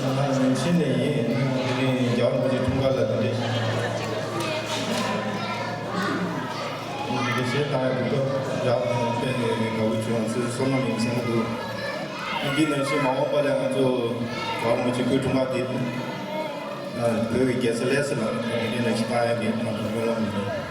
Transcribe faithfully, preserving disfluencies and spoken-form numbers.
ང་ནང་ཆེན་ནས་ཡིན། དེ་རིང་རྒྱལ་བ་རིན་པོ་ཆེ་འཁྲུངས་སྐར་ལ་དེ་འདྲའི་དེ་འདྲའི་གཞས་བཏང་ཡག་འདུག་སྟབས་ཡག་དང་དཔེ་དགའ་བོ་བྱུང་། ཚོའི་བསོད་ནམས་ཡིན་བསམ་གྱི་འདུག་འདི་ནང་བཞིན་མ་འོངས་པ་ལ་ང་ཚོ་རྒྱལ་བ་རིན་པོ་ཆེ་སྐུའི་འཁྲུངས་སྐར་དེ་བོད་ཀྱི་རྒྱལ་ས་ལྷ་ས་ལ་འདི་ནང་བཞིན་བཏང་ཡག་གི་ང་ཚོ་སྨོན་ལམ་ཡིན།